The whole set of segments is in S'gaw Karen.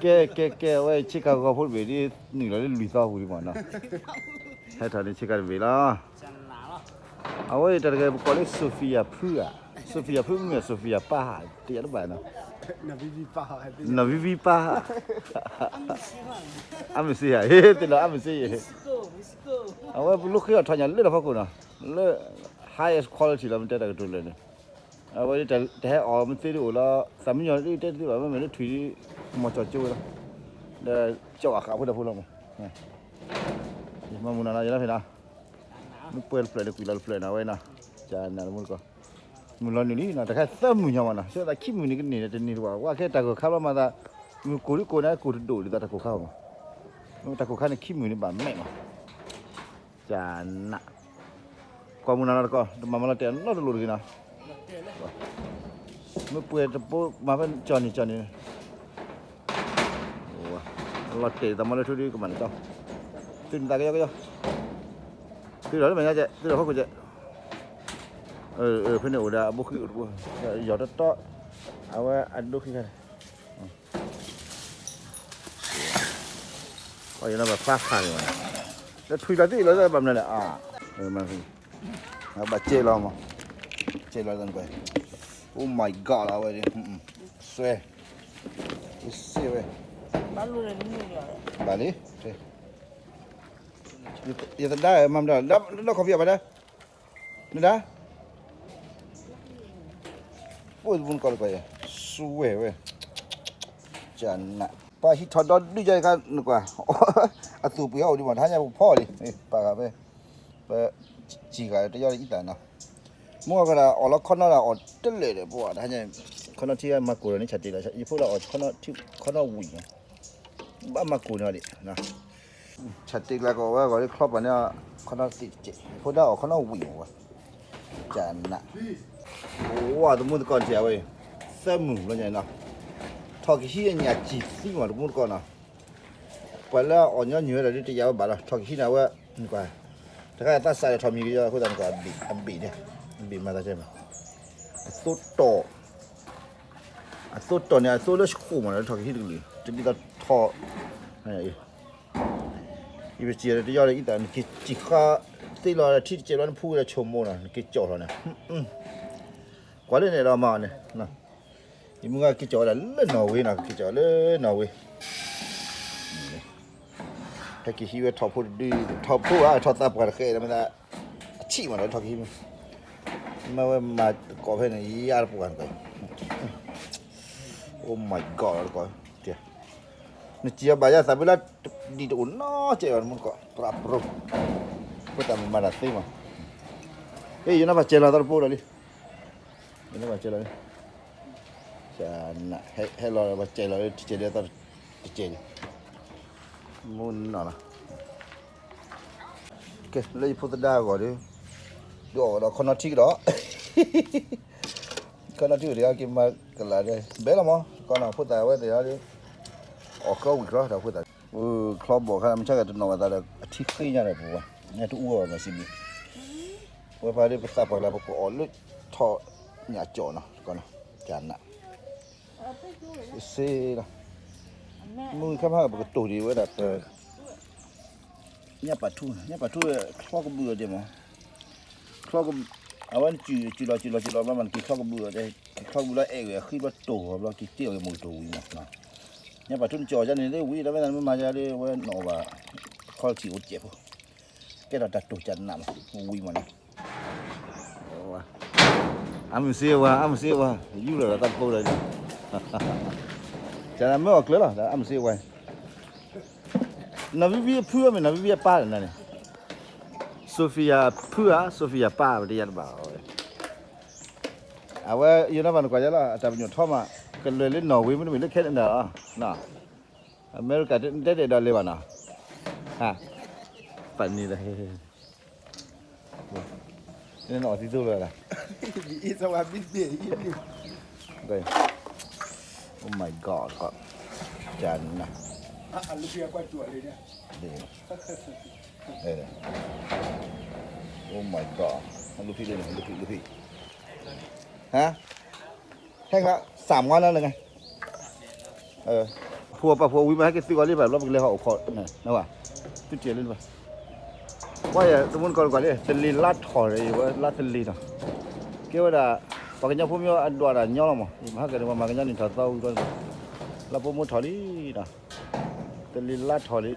ကဲ ကဲ ကဲ အဝဲဆ့ကၤဂီၤဖိတဘ့ၣ်ဒ် နုာ်လီၤလၢလွံၢ်သီပူၤဒံးမးနီၤ, ဟဲထီၣ်န့ၣ်ဆ့ကၤတဘ့ၣ်လီၤ. အဝဲအံၤတၢ်တဂၤပကိးလၢ Sophia ဖုဧါ, Sophia ဖုမ့ၢ် Sophia ပၢ်ဧါ တယၤတဘၣ်နီၤ, နီၢ်ဝံဝံပၢ်ဧါ, အမ့ၢ်စ့ဧါ, ဟ့ၣ်သ့ၣ်နီၤ အမ့ၢ်စ့ဧါ, အဝဲပလိၣ်ဃ့အီၣ်ထီၣ်ညါလၢတၢ်ဖီခိၣ်နီၤ, လၢ highest quality လီၤ မ့ၢ်တဲတၢ်ကတိၤလၢာ်န့ၣ်, အဝဲဒ်တဟဲအီၣ်မ့ၢ်သ့ဒ်အိၣ်လီၤ, သးမံညီၤဒ်တဲတသ့ဘၣ် မ့မ့ၢ်လၢထွံၣ်ဒ် မီၤကၠီကၠိဝဲလီၤ, ဒီးကၠီအဃးဖိတၢ်ဖိလီၤမး, ယမၤမုၢ်နီၤနီၤ ယလီၤဖဲနီၤ, မ့ၢ်ပှဲၤတဖျၢၣ်န့ၣ် ကွံာ်လီၤတဖျၢၣ်နီၤ အဝဲနီၤ, ကနၣ်တမူတကိး, မုၢ်လီၤနုာ်လံနီၤ, တခါသၢမုၢ်ညါမးနီၤ, ဆၢသးခံမုၢ်န့ၣ်ကန့ၢ်န့ၣ်တန့ၢ်တဘၣ်, ဝဲခဲတၢ်ကိၢ်ခါဘျီမၤသး, မုၢ်ကိၢ်ဒ်ကိၢ်န့ၣ် ကိၢ်တဒိၣ်ဒ်သိးတၢ်ကိၢ်ခါမး, တၢ်ကိၢ်ခါန့ၣ်ခံမုၢ်န့ၣ်ဘၣ်မဲာ်မး, ကနၣ်, ကွၢ်မုၢ်နီၤနီၤတကိး တမၤမၤလီၤတဲာ်နီတလိၣ်တဂ့ၤနီၤ, မ့ၢ်ပှဲၤတဘိမၤဖဲကၠီန့ၣ်ကၠီန့ၣ်, လီၤတဲာ်သးမၤလၢထူဒ်ကမၤန့ၣ်ကၠီ, သုန့ၣ်သးကယီကယီ, သုဒီးလၢမဲာ်ညါကဲ သုဒီးဖီခိၣ်ကဲ, ဖဲန့ၣ်အိၣ်ဒီးအဘိဃံအိၣ်တဘိ, ယီၤတီတီ, အဝဲအဒိဃံခါန့ၣ် အီၤယနီၢ်ဘၣ်ဖျါဃာ်န့ၣ်ဘၣ်, လၢထွံၣ်လီၤသ့ၣ်လီၤသ့ၣ်ဘၣ်မနုၤလဲၣ်, ဘၣ်ကဲလီၤမး, ကဲလီၤသးနကွၢ်, Oh my God လီၤအဝဲ, စွဲ, စ့ဝဲ, ဘၣ်လံ, ယသဒါမၤမတၤ, လၢလီၢ်ခီဖံးအီၤဘၣ်ဒၣ်, နဒါ အိၣ်သမူနကီၢ်တကီၢ်ယဲ, စွဲဝဲ, ကနၣ်, ပှၤဟံးထီၣ်ဒီဒုၣ်ယါတခါနကွၢ်, အသူၣ်ပှ့ၤဟီၣ်အိၣ်ဒံးမး တဟါညါပကဖီအီၤလံ, ပာ်ဂၤဖဲ, ပစံၢ်ဂၤတယီၢ်လၢအံသၣ်နီၤ, မုၢ်ဂီၤကဒီးအီၣ်လီၤခီနီဒီးအီၣ်တလဲာ်ဒီးပှၤ တဟါညါ, ခီနီထံမၤကိၢ်ဒီးန့ၣ်ဆၣ်တ့ၢ်လီၤ, ယဖိလၢအီၣ်ခီနီထံ, ခီနီဝံၣ်မး, ဘၣ်မၤကိၢ်န့ၣ်အီၤဒံး ဆၣ်တ့ၢ်ကျါကီးဝဲဂီၤလၢချီပၤန့ၣ်, ခီနီသ့ၣ်တကဲး ဖိဒၣ်အီၣ်ခီနီဝံၣ်မးဝဲ, ကနၣ်, ဝါသမူသကိးတံၢ်အဝဲ, သၢမုၢ်ဘျီညါနီၤ, ထီၣ်ကဟံးအညၣ်စံၣ်သံမးသမူသကိးနီၤ, ပှၤလၢအီၣ်ညီနုၢ်ဝဲဒၣ်ဒ်တယာ်ဝဲဘၣ်လီၤ ထီၣ်ကဟံးန့ၣ်အဝဲ, နကွၢ်, တခါသးစးဒီးထီၣ်မံၤကယီအဃိသတးနကွၢ်, အဘ့ၣ်န့ၣ်, အဘ့ၣ်မၤသးကဲမး, အသိတီၢ် အသိတီၢ်န့ၣ် အသိလၢဆှိၣ်မးလီၤ ထီၣ်ကဟံးတကလုာ် တဒ်သိးထီၣ်, ယပစံၢ်တယီၢ်လၢအံသၣ် နက့ၤစံၢ်ဃါသ့လီၤ ထံတစဲးဘျီနဖူဝဲဒီးဆိမိၣ်နီၤ နက့ၤကၠီၣ်လီၤန့ၣ်, ကွၢ်လၢန့ၣ်ဒီးမၤအီၤန့ၣ်, ယမုၢ်ဂၤက့ၤကၠီၣ်ဝဲဒၣ်လၢနီၣ်ဝ့နီၤ က့ၤကၠီၣ်လၢနီၣ်ဝ့ ဟဲက့ၤဟံးဝဲထီၣ်ဖိတဒု ထီၣ်ဖိဧါ ထီၣ်သးပှၢ်တဃဲးဒီးမ့ၢ်သး အဆံးမးဒီးထီၣ်ကဟံးမး, မ့ၢ်ဝဲမၤတကိးဖဲန့ၣ် ယါတပှၢ်တကိး, Oh my God တကိး, နစံၢ်အီၤဘၣ်ယါသးဖဲလၢ ဒ်တအိၣ်နီတစဲးဘၣ်တမူတကိး ပြးပြိ, ဖိသၣ်မုၣ်မၤတၢ်သ့မး, ဟ့ၣ် ယနီၢ်ဘၣ်စဲးလီၤသးတပိဒီးလံ, ယနီၢ်ဘၣ်စဲးလီၤလံ ဟဲလီၤဘၣ်စဲးလီၤလံ တစဲးလံသီတစဲးလံ, မူနီၢ်နီၢ်လီၤ, ကဲ လၢယဖိသဒါအဂီၢ်ဒီး, ဒုးအီၣ်ဒီးခီနီထံကဒီး, ခီနီထံအိၣ်ဒီးက့ၤမၤကလၤဒီး ဘဲလီၤမး ကီနီၢ်ဖိသၣ်ဝဲသ့ၣ်ဒီး, အီၣ်ချီဝံၣ်ချီတၢ်ဖိသၣ်, ချီဘီၣ်ခါ မ့ၢ်ဆါကတနီၣ်ဘၣ်သးဒီး အထံဃ့ညါဒီးပဝဲ, ညါတအူအီၣ်ဘၣ်စံးဘံၣ်, ဝဲပှၤဒီးပသးပှၢ်လၢပကအီၣ်လၢ ထီၣ်ညၣ်ကၠီၣ်နီၤ ကနၣ်, စ့လီၤ, မုၢ်ခါမဟါပကတိၢ်ဒံးဝဲဒၣ်ပ ညၣ်ပာ်ထူ, ညၣ်ပာ်ထူ ချီကဘုးအီၤဒဲးမး, ချီကဘုး, အဝဲနစူၢ်လီၤစူၢ်လီၤစူၢ်လီၤဘျီမး နက့ၤချီကဘုးအီၤဒဲး, ချီကဘုးလီၤအဲၣ်ဂ့ၤအဃံဘျီတိၢ်ဂီၤဘျီ က့ၤတ့ၢ်အီၤဂ့ၤမိၢ်ကတိၢ်ဝံၤမး, ညၣ်ပာ်ထူနကၠီၣ်ယါန့ၣ်လၢဝံၤ ဒီးမ့ၢ်သးနမ့ၢ်မၤယါလၢဝဲနီၣ်ဘၣ်, quality အိၣ်စဲးဖိ, ကဲထီၣ်တၢ်တိၢ်ကနၣ်မး ဝံၤမးနီၤ အမုၢ်စ့ဝါ အမုၢ်စ့ဝါ ယူၢ်လီၤဒီးတၢ်တပိဒီး, ကနၣ်မ့ၢ်အီၣ်ကျၢၤလီၤ ဒီးအမုၢ်စ့ဝါ, နီၢ်ဝံဝံအဖုအမ့ၢ်နီၢ်ဝံဝံအပၢ်န့ၣ်, Sophia ဖုဧါ Sophia ပၢ် ပတယါတဘၣ်, အဝဲယနီၢ်ဘၣ်နကွၢ်ယါလီၤ အတၢ်ပညိၣ်ထီမး, ကလဲၤလၢနီၣ်ဝ့မ့တမ့ၢ်လၢ Canada လီၤ, အမဲရကၤတဲတဲဒီးလဲၤဘၣ်နီၤ, ဟါ, ပနံၤလၢ နအီၣ်သံသိလၢၤ, Oh my God ကနၣ်, Oh my God လူဖံလၢလူဖံလူဖံ, ဟါ, ဟဲကလီၤ စၢ်မွါလၢလၢငါ, အ ဖိပာ်ဖိဝံၤမး ဟဲက့ၤသုးကီၤလံဘၣ် ဘျီပကလဲၤဟီၣ်အိၣ်ခိး, နဝဲ, သုတ့ၢ်လၢနဘၣ်, ပှၤယဲ သမူတကီၢ်တကီၢ်လံ တလံၤလါထီၣ်ဒီး ဝဲလါတလံၤနီၤ, ကဲဝဲဒၣ်, ပှၤကညီဖိမ့ၢ်အဒွးတၢ်ညီလီၤမး, မၤဟဲက့ၤန့ၣ် ပှၤမၤကညီနံၣ်ထီၣ်သီဝံၤဒီး, လါပိာ်မုၣ်ထီၣ်လံနီၤ, တလံၤလါထီၣ်လံ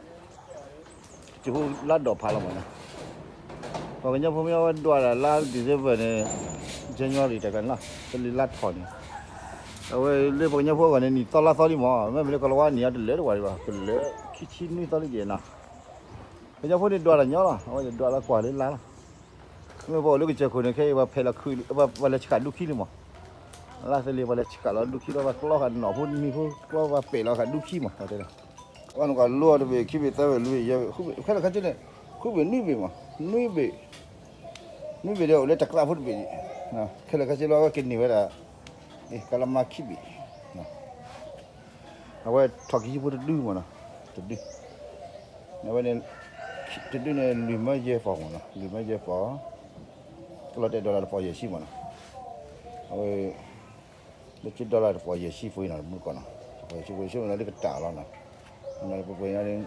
ကဟူလါဒိၣ်ဖးလီၤမးနီၤ, ပှၤကညီဖိမ့ၢ်အဝဲဒွးဒၣ်လါ December န့ၣ်, January တခါန့ၣ်လီၤ, တလံၤလါထီၣ်န့ၣ်, အဝဲလၢပှၤကညီဖိအဂီၢ်န့ၣ် နံၣ်သီလါသီလံမး, မ့မ့ၢ်လၢကီၤလၤဝါနံၣ်အံၤတလၢာ်တဝၢ်ဒံးဘၣ်, ကလၢာ်ခံဆံနွံသီလံက့ၤနီၤ, ပှၤကညီဖိန့ၣ်ဒွးတၢ်ညီလီၤ, အဝဲဒွးလၢကွၢ်လၢလါလီၤ, မ့ၢ်ပှၤအိၣ်လၢကစၢၢ်ခိၣ်န့ၣ် ခဲအံၤပှၤဖဲးလီၤခုး, ပှၤလဲၤဆှးဒူခံလံမး လါသလံၤ ပှၤလဲၤဆှးလီၤဒူခံလီၤ, ပှၤကျီဃာ်နီၣ်ဖိမံၤဖိကျီ ပှၤပဲာ်လီၤဃာ်ဒူခံမး, တဲလီၤ, အီၣ်နကွၢ်လိအီၤတဘ့ၣ် ခံဘ့ၣ်သၢဘ့ၣ်လွံၢ်ဘ့ၣ်ယဲၢ်ဘ့ၣ်, ဃုဘ့ၣ်, ခဲလၢာ်ခဲဆ့န့ၣ်, ဃုဘ့ၣ်နွံဘ့ၣ်မး, နွံဘ့ၣ်, နွံဘ့ၣ်ဒီးအိၣ်လၢတကျးဖိတဘ့ၣ်ဒံး, ခဲလၢာ်ခဲဆ့လီၤ အဝဲကန့ၢ်ဝဲဒၣ်, ကလါမါခံဘ့ၣ်, အဝဲထီၣ်ကဟံးဖိတဒုမးနီၤ, တဒု, အဝဲန့ၣ်, တဒုန့ၣ် လွံၢ်မၢယဲၢ်ပီၢ်မးနီၤ, လွံၢ်မၢယဲၢ်ပီၢ်, ကလီၤတဲာ် dollar တပီၢ်ယဲၢ်ဆံမးနီၤ, အဝဲ, လၢက dollar တပီၢ်ယဲၢ်ဆံဖိအံၤနီၤ တမူတကီၢ်နီၤ, တပီၢ်ယဲၢ်ဆံဖိ ဆိကမိၣ်လၢကတၢၢ်လီၤနီၤ, ပပှဲၤညါန့ၣ်,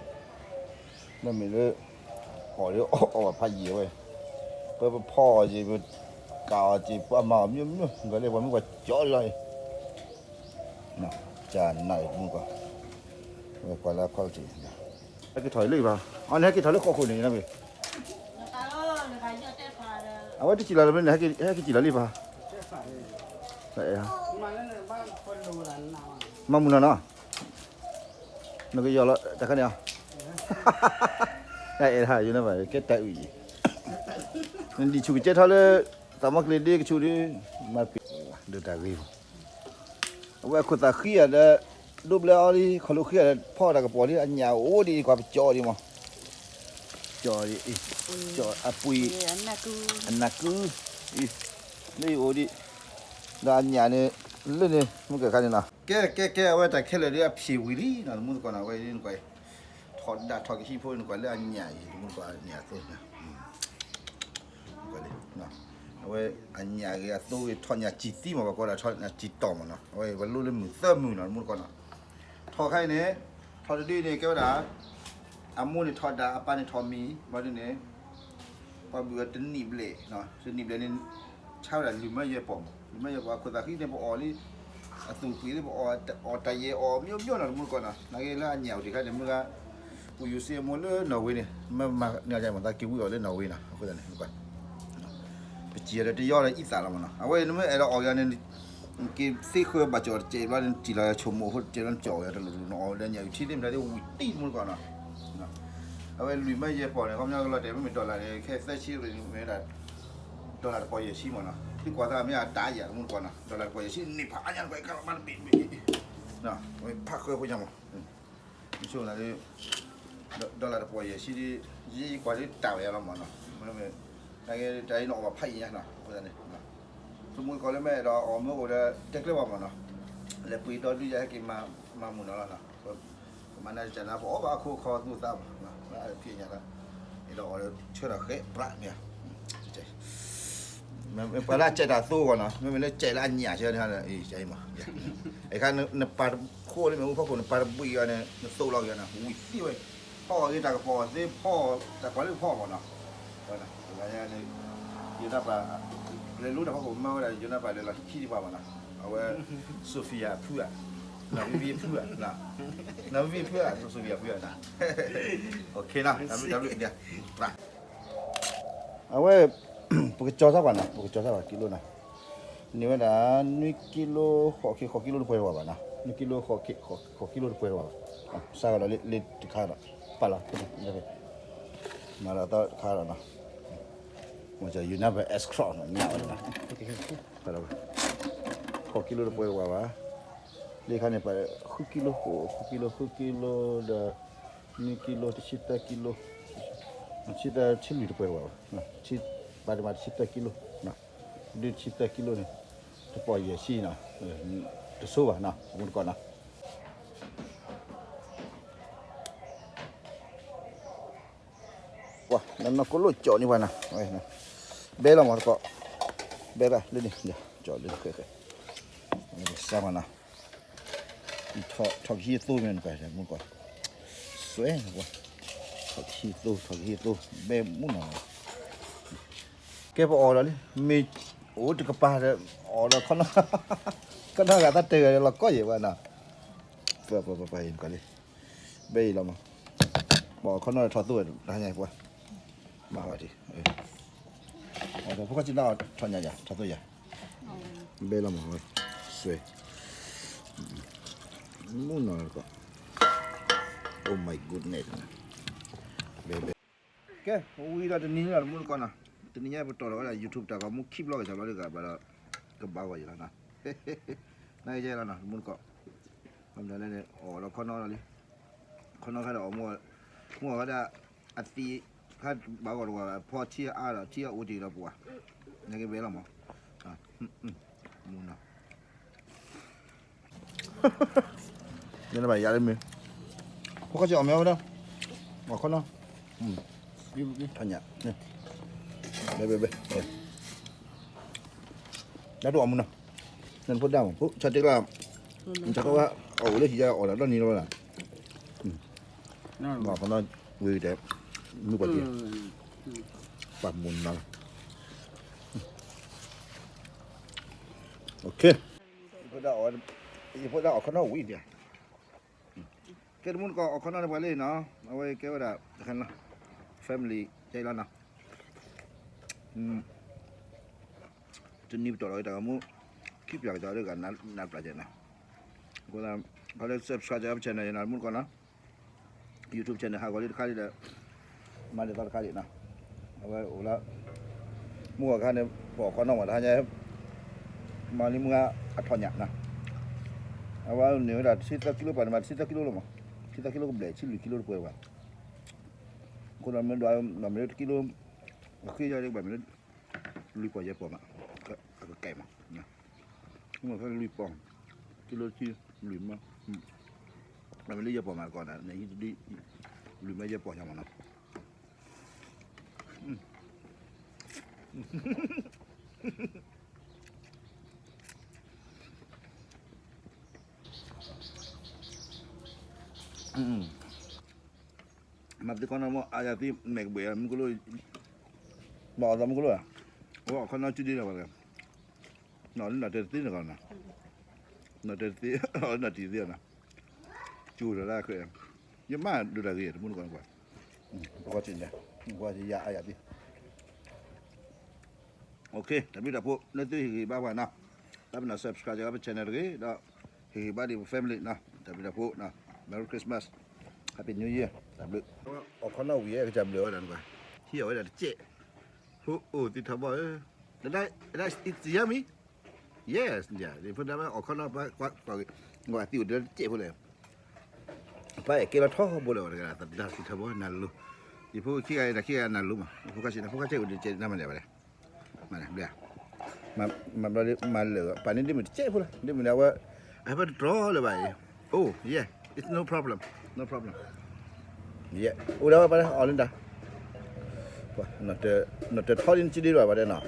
မ့မ့ၢ်လၢ, အီၣ်ဒီးအီၣ်ဘၣ်ဖးယံာ်ဝဲ, ပပဖီအီၤက့ၤ ပကးအီၤက့ၤ ပှၤမၤအီၤမ့ၢ်မ့ၢ် ဂၤလၢပှၤမ့ၢ်ပှၤကၠီလီၤအံၤ, ကနၣ်တမူတကီၢ်, ဝဲကွၢ်လၢအခီၣ်ထံး, ဟဲက့ၤထီၣ်လၢဘၣ်, အီၤန့ၣ်ဟဲက့ၤထီၣ်လၢဃိးခိၣ်န့ၣ်, အဝဲတစံၣ်လီၤလၢၤန့ၣ် ဟဲက့ၤစံၣ်လီၤလံဘၣ်, မၤမုာ်နီၤနီၤ, နကယီၢ်လီၤတခါန့ၣ်, တၢ်အဲၣ်တဟါ ယနဘၣ်ကဲတၢ်အုၣ်အံၤ, နဒံၣ်ဆူၣ်ကစဲထီၣ်လၢ, သးမီကျ့ဒ့ကဆူၣ်ဒီး, မၤပ့ၤ, ဒုးတၢ်ဂ့ၤမး, အဝဲအခိၣ်သးဃံဧါဒီး, ဒိးဘျဲအီၤလံ ခီၣ်လိာ်ဃံဧါဒီး ဖီတၢ်ကပီၤလံ အညၣ်အိၣ်ဒံး ကွၢ်ပကၠီဒံးမး, ကၠီဒံး, ကၠီအပှ့ၤ, အနၢ်ကု, လၢယအိၣ်ဒံး, ဒီးအညၣ်န့ၣ်, လၢန့ၣ် မုၢ်ကခါန့ၣ်နီၤ, ကဲကဲကဲ အဝဲတၢ်ခဲလၢာ်ဒီးအဖျ့ၣ်ဝံၤလံနီၤ တမူတကီၢ်နီၤ အဝဲနကွၢ်, ထီၣ်ဒၣ်ထီၣ်ကဟံးဖိနကွၢ်လၢအညၣ်အံၤ တမူတကီၢ်ညၣ်အသိးန့ၣ် အဝဲအညၣ်ဂ့ၤအသိးဂ့ၤ ထီၣ်ညၣ်စံၢ်သံမး ပှၤကိးဒၣ်ထီၣ်ညၣ်စံၢ်တီၢ်မးနီၤ အဝဲပှၤလိၣ်လၢမုၢ်သၢမုၢ်နီၤ တမူတကီၢ်နီၤ ထီၣ်ခါအံၤန့ၣ် ထီၣ်တဒုအံၤန့ၣ် ကဲဝဲဒၣ် အမိၢ်န့ၣ်ထီၣ်ဒၣ် အပၢ်န့ၣ်ထီၣ်မံၤ ဘျီဒုန့ၣ် ပှၤဘုၣ်အီၤတနံၣ်ဘျဲၣ် တနံၣ်ဘျဲၣ်န့ၣ် ဆါဝဲဒၣ်လွံၢ်မၢယဲၢ်ပီၢ်မး လွံၢ်မၢယဲၢ်ပီၢ် အခိၣ်သးဃံန့ၣ် ပအီၣ်လံ အသူၣ်ပှ့ၤလံ ပအီၣ်တၢ်ယဲၢ်အီၣ် မျိုးမျိုး နီၤ တမူတကီၢ်နီၤ နာ်က့လၢအညၣ်အိၣ်တခါန့ၣ် မုၢ်ဂၤ ပူၤယူၤစ့အမိၢ်လၢနီၣ်ဝ့န့ၣ် မ့ၢ်မၤန့ၢ်မသးက့ၤဝံအီၤလၢနီၣ်ဝ့နီၤ အဃိသတးန့ၣ် ပစံၣ်အီၤဒီးတယီဒီးအံသၣ်လီၤမးနီၤ အဝဲနမ့ၢ်အဲၣ်ဒိးအီၣ်က့ၤန့ၣ် က့ၤသ့ဃၢၤဘၣ်ကၠီၣ်တကဲးဘျီန့ၣ် စံၣ်လီၤယၤဆိကမိၣ်အဃိတကဲးဘျီန့ၣ် ကၠီၣ်အီၤတလိၣ်လိၣ်နီၤ အီၣ်ဝဲဒၣ်ညၣ်အုၣ်ထံသ့ၣ်မတၤသ့ၣ်ဝံၤတံၢ်တမူတကီၢ်နီၤ အဝဲလွံၢ်မၢယဲၢ်ပီၢ်န့ၣ် ခီပညီကလီၤတဲာ်မ့မ့ၢ် dollar န့ၣ် ခဲသၢဆံရ့ၣ်န့ၣ်မ့ၢ်ဝဲဒၣ် dollar တပီၢ်ယဲၢ်ဆံမးနီၤ သုကွၢ်သးမ့ၢ်အတၢ်ယၤတမူတကီၢ်နီၤ dollar တပီၢ်ယဲၢ်ဆံန့ၣ်ဖးအါညါတပီၢ် ကလီၤမးတဘ့ၣ်တဘ့ၣ် ဖးဃၢဖိညါမး မ့ၢ်ဆိၣ်နၤ dollar တပီၢ်ယဲၢ်ဆံဒ် ယကွၢ်ဒ်တၢ်ဝဲယၤလီၤမးနီၤ မ့ၢ် တၢ်ဂ့ၢ်တၢ်အံၤန့ၣ်အီၣ်ဘၣ်ဖးယံာ်ညါနီၤ အဃိသတးန့ၣ် တမူတကီၢ်လၢမ့ၢ်အဲၣ်ဒိးအီၣ်မ့ၢ်အိၣ်ဒီး တဲကျဲဘၣ်မးနီၤ လဲၤပှ့ၤဒီဒုယၤဟဲက့ၤမၤမုာ်နီၤလီၤနီၤ ကမၤနၤတစၢ်နါ ပအီၣ်ဘၣ်အခိၣ်ခီသူၣ်သးမး ဖံးညါလီၤ အဲၣ်ဒိးအီၣ်ဒီးဆၢထၢၣ်ဃဲးပြးမ့ၢ် ပှၤလၢအစဲးတၢ်သိအဂီၢ်နီၤ မ့မ့ၢ်လၢစဲးလၢအညၣ်ဆၢန့ၣ် အံၤမး အခါနပာ်တခိၣ်လၢမ့ၣ်အူဖီခိၣ် နပာ်တဘှံးအီၤန့ၣ် နသိးလီၤက့ၤနီၤ ဝံၤသံဝဲ ဖီအီၤဂ့ၤတၢ်ကပီၤသ့ဖီအီၤ တၢ်ကွၢ်လၢဖီအီၤမးနီၤ ယိၤနါပၢ် လဲၤလူတၢ်ဖီခိၣ်မၤဝဲဒၣ် ယိၤနါပၢ်လဲၤလီၤခံတပၤမးနီၤ အဝဲ Sophia ဖုဧါ နီၢ်ဝံဝံဖုဧါ နီၢ်ဝံဝံဖုဧါ Sophia ဖုဧါ OK နီၤ တၢ်ဘျုးတၢ်ဘျုး အဝဲ ပကကၠီၤသးပှၤနီၤ ပကကၠီၤသးပှၤကံလိနီၤ န့ၢ်ဝဲဒၣ် နွံကံလိ ဃိးကံလိတပှဲၤတဝာ်ဘၣ်နီၤ နွံကံလိ ဃိးကံလိတပှဲၤတဝာ်ဘၣ် စးကဒီးလၢတခါဒီး ပာ်လီၤ မၤလီၤသီတခါဒီးနီၤ မ့ၢ်ယိၤနါပၢ် S Cross နီၤ ညၣ်ဝဲဒၣ်နီၤ ဃိးကံလိတပှဲၤတဝာ်ဘၣ် လၢခါန့ၣ် ပှၤ ဃုကံလိ ဃုကံလိ ဃုကံလိဒီး နွံကံလိ တဆံသၢကံလိ တဆံသၢ ဆံလွံၢ်တပှဲၤတဝာ်ဘၣ် ပာ်တမး တဆံသၢကံလိ ဒုးတဆံသၢကံလိန့ၣ် တပီၢ်ယဲၢ်ဆံနီၤ တဆိဘၣ်နီၤ တမူတကီၢ်နီၤ ပှၤနီၢ်နီၢ်ကလိကၠီၣ်န့ၢ်ပှၤနီၤ ဘဲလီၤမးတကီၢ် ဘဲဘၣ်လၢန့ၣ် ကၠီၣ်လၢဃဲဃဲ စၢ်မးနီၤ ထီၣ်ကဟံးသိမ့ၢ်နကွၢ်မူတကိး, စွဲနကွၢ်, ထီၣ်ကဟံးသိ ထီၣ်ကဟံးသိ ဘဲမူနီၤ, ကဲပအီၣ်ဒီးလံ မ့ၢ်အိၣ်တကပၤဒီး အီၣ်ဒီးခီနီ ခီနီဂၤသးတဂၤဒီးလီၤကီယဲၢ်ဝဲနီၤ, ပပပပနကွၢ်လံ, ဘဲအံၤလီၤမး, ပအီၣ်ခီနီထီၣ်သိဝဲတဟါညါပှၤ, မၤဝဲဒ် အီၣ်ဒီးဖိခီၣ်စံၣ်နီၤထီၣ်ညါယၤ ထီၣ်သိယၤ, ဘဲလီၤမး, စွဲ, မူနီၤတကိး, Oh my goodness, ဘဲဘဲ, ကဲ ဝံၤဒီးတနံၤန့ၣ်လီၤ တမူတကိးနီၤ, တနံၤညါပတီၢ်ထီၣ်ဝဲဒၣ် YouTube တၢ်ကီးမူ ခံဘျီကစၢ်ဘျီတဂၤဘၣ်ဒီး ကဘၣ်ဂီၤယံၤလီၤနီၤ, နာ်က့ယဲလီၤနီၤ တမူတကိး, အီၣ်ဒီးခီနီလီၤလံ, ခီနီခါဒီးအီၣ်မူ, မူအီၣ်ဝဲဒၣ် အသံး, ခါဘၣ်ဂီၤတဝီ ဖီထံအါဒီး ထံအအိၣ်တ့ၢ်ဒီးပှၤ, နာ်က့ဘဲလီၤမး, မူနီၤ ယနဘၣ်ယၤလၢမ့ၢ်, ဖိခီၣ်စံၣ်အီၣ်မ့ၢ်ဝဲဒၣ်, အီၣ်ခီနီ, ထီၣ်ညါ, ဘဲဘဲဘဲ, ဒၣ်ဒိၣ်အီၣ်မူနီၤ, နဖိဒၣ်မး ဖိဆၢတဲကျါ, ဆၢတဲဝဲ, အအိၣ်လၢဟံၣ်ယါအီၣ်ဒီးနီၤလီၤ, ဘၣ်ခီနီ, ဝံၤတဲ, မုၢ်ပှၤတံၢ်, ပှၤမူနီၤ, ယဖိဒၣ်အီၣ်, ယဖိဒၣ်အီၣ်ခီနီဝံၤဒံး, ကဲတမူတကိးအီၣ်ခီနီန့ၣ်ပှၤလၢနီၤ, အဝဲကဲဝဲဒၣ်တခါနီၤ, family ကဲလီၤနီၤ, တနံၤပတီၢ်လီၤတၢ်ဂီၤမူ, ခံပျၢ်ကစီဒီးဂၤနၢ်ပျၢ်ကဲနီၤ, အဃိသတး, ခီလၢ subscribe ကဲ channel ယနီၤ တမူတကိးနီၤ, YouTube channel ဟးဂီၤလံတခါလံဒီး, မၤဒ်သိးတခါလံနီၤ, အဝဲအိၣ်လၢ, မုၢ်ဂီၤခါန့ၣ် ပအီၣ်ခီနီမးတဟါညါ, မၤလံမုၢ်ဂၤအထီၣ်ညၣ်နီၤ, အဝဲန့ၣ်ဝဲဒၣ်တဆံသၢကံလိပှၤန့ၣ်မး တဆံသၢကံလိလီၤမး, တဆံသၢကံလိကဘျဲၣ် ဆံလွံၢ်ကံလိတပှဲၤဘၣ်, အဃိဒီးမ့ၢ်ဒွး, မ့ၢ်တကံလိ, အဃ့ယီၤဒ်ဘၣ်မ့ၢ်လၢ, လွံၢ်ပီၢ်ယဲၢ်ပီၢ်မး, အကကဲမး, မ့ၢ်ဖဲလွံၢ်ပီၢ်, ကံလိဆံ, လွံၢ်မး, မ့ၢ်လၢယဲၢ်ပီၢ်မးတကိးန့ၣ်, လွံၢ်မးယဲၢ်ပီၢ်ညါမးနီၤ, မၤသ့ခီနီမ့ၢ်အါယၤသ့မဲာ်ကဘှံးမုၢ်ကလိ, ဘၣ်အီၣ်သးမုၢ်ကလိဧါ, အဝဲအီၣ်ခီနီစုဒ့လီၤဘၣ်, နီၢ်လၢနီၢ်တဲတသ့နီၢ်ကီၢ်နီၤ, နီၢ်တဲတသ့, နီၢ်တံၢ်သ့နီၤ, ကၠိဒၣ်လၢအဃဲ, ယမၤဒိၣ်တၢ်ဂ့ၤတမူတကိးနီၤ, ပကီၢ်စ့ၢ်န့ၣ်, ပကီၢ်စ့ၢ်ယၤအါယၤသ့ OK, တၢ်ဘျုးတၢ်ဖှိၣ် လၢသုဟ့ၣ်ဂံၢ်ဘါပှၤနီၤ, တၢ်ပနီၣ် subscribe ကပ channel တဂ့ၤ, ဒီးဟ့ၣ်ဂံၢ်ဘါဒံးပ family နီၤ, တၢ်ဘျုးတၢ်ဖှိၣ်နီၤ, Merry Christmas, Happy New Year, တၢ်ဘျုး, အီၣ်ခီနီဝံၤ ကစၢ်ဘျုးဝဲဒၣ်နကွၢ်, ဟံးအီၣ်ဝဲဒၣ်တစဲး, ဟိအိၣ်သံထီဘီဧၢ, တဒါ, is it yummy? Yes, ဖိဒၣ်ဝဲအီၣ်ခီနီ ပှၤကွၢ်, အသံအိၣ်တစဲးဖိလဲၣ် ပှၤအဲၣ်ကဲလီၤထီဘိလၢၤဝဲတဂၤ သဒါသံထီဘိနၤလိၤ, ယဖိခံဂၤအံၤ တၢ်ခံဂၤနၤလိၤမး, ဖိခါဆံးနၤ ဖိခါဆံးအိၣ်ဒံးကဲနၤမၤလဲၣ်ဘၣ်လဲၣ်, မၤလဲၣ်, မၤဘျီဒ်မၤလၢာ် ပာ်န့ၢ်ဒ်မုၢ်တစဲးဖိလီၤ, ဒ်မုၢ်န့ၣ်အဝဲ, အဟဲဖဲတတြီလၢၤဘၣ်အံၤ, oh yeah, it's no problem, no problem, yeah, အိၣ်ဒၣ်ဝဲပှၤလၢအီၣ်လၢတၢ် နီၢ်တထီဒ်နစုဒ့လီၤဘၣ်တဲနီၤ,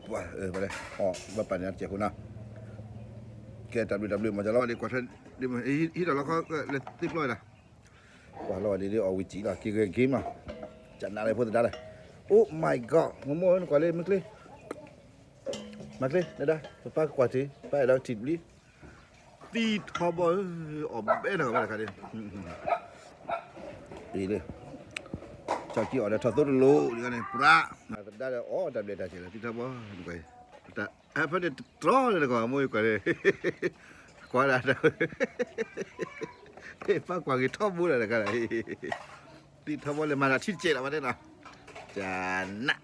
ပှၤ, ပှၤပာ်န့ၢ်အီၤတစဲးဖိနီၤ, ကဲတၢ်ဘျုးတၢ်ဘျုး မၤစၢၤလီၤဝဲဒ်ကွၢ်ထွဲ, ဟံးထီၣ်လီၤခီလၢသ့ၣ်ပျီဝဲဒၣ်, ပှၤလီၤဝဲဒ်အီၣ်ဝံၤစံၣ်လီၤ က့ၤဂဲၤဂ့ၤမး, ကနၣ်လၢဖိသဒါလၢ, oh my god မိၢ်မိၢ်နကွၢ်လၢမ့ၢ်ချ့ မၤချ့ နဒၣ် ပပၢ်ကကွၢ်ထံ ပၢ်အဲၣ်ဒိးထံၣ်တဘျုး, သံထီဘီဧၢ, အီၣ်ဘဲနၤဘၣ်တခါဒ်, အံၤလၢ, ကၠီကံအီၣ်ဒီးထီၣ်သိတလိၣ်ဒ်န့ၣ် ပြး, သဒါဒီးအီၣ်တၢ်ဘျဲၣ်တၢ်စဲးလၢသံထီဘီ, ဖဲန့ၣ်တတြီလၢတကီၢ်မိၢ်ကွၢ်လၢ, ကွၢ်ဒၣ်တၢ်, ပၢ်ကွၢ်က့ၤထီဘိလၢတခါလၢ, သံထီဘီလၢမၤတၢ်ထံတစဲးလီၤဘၣ်တဲနီၤ, ကနၣ်